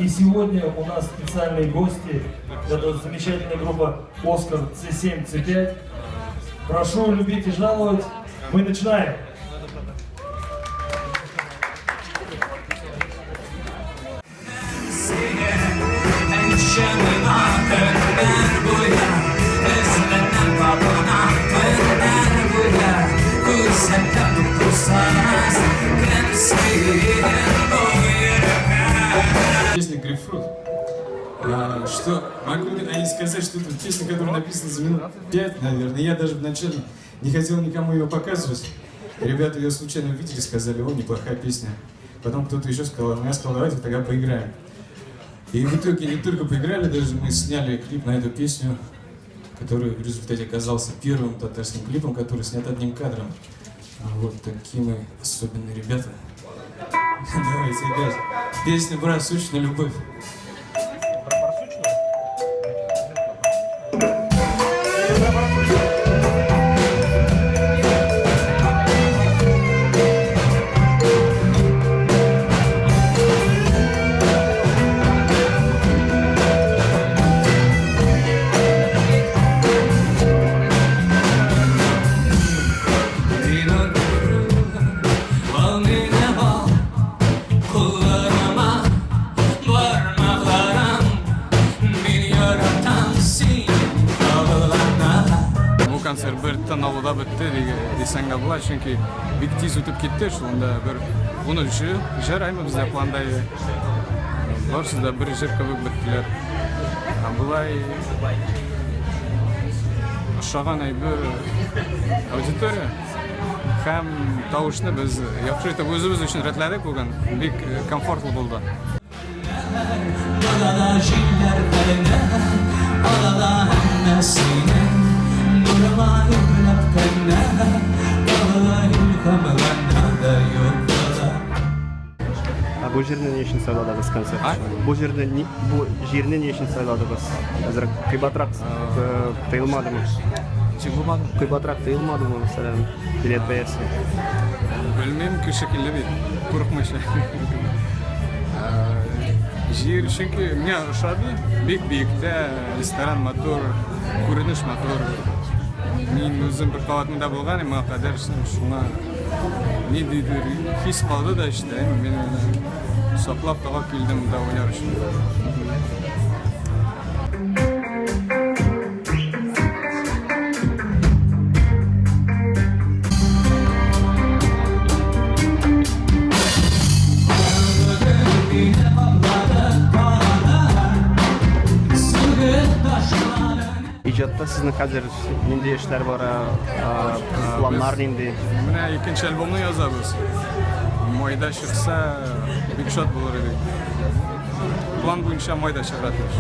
И сегодня у нас специальные гости. Это замечательная группа «Оскар С7, С5». Прошу любить и жаловать. Мы начинаем. Песня «Грейпфрут». Что могу о ней сказать, что это песня, которая написана за минут 5, наверное. Я даже вначале не хотел никому ее показывать. Ребята ее случайно увидели, сказали: «О, неплохая песня». Потом кто-то еще сказал, ну я сказал: «Давайте тогда поиграем». И в итоге не только поиграли, даже мы сняли клип на эту песню, который в результате оказался первым татарским клипом, который снят одним кадром. Вот такие мы особенные ребята. Давайте играть. Песня про сущную любовь. Бу концерт бер тын алуда бетте дисәң дә була, чөнки бик тиз үтеп китте. Шунда бер 13 җыр аймы бездә планда иде. Барысы да бер җыр кебек беттеләр. Ә болай ошаган әйбер аудитория һәм тавышны без яхшы итеп үзебез өчен рәтләдек бүген. Бик комфортлы булды. Ә бу җирне ни өчен сайладыгыз концерт өчен? Бу җирне ни, бу җирне ни өчен сайладыгыз? Әзрәк кыйбатрак тоелмадымы? Ничек булмады? Кыйбатрак тоелмадымы, мәсәлән, билет бәясе? Белмим, кеше килде бит, курыкмыйча. Җир, чөнки миңа ошады, бик биектә, ресторан матур, күренеш матур. Мин үзем бер кабатында булган идем, моңа кадәр шуңа ниндидер хис калды да эчтә, мин аны саклап тагып килдем монда уйнар өчен. Иҗатта сезнең хәзер нинди эшләр бара, планнар нинди? Менә икенче альбомны язабыз. Майда чыкса, бик шат булыр идек. План буенча майда чыгарга тиеш.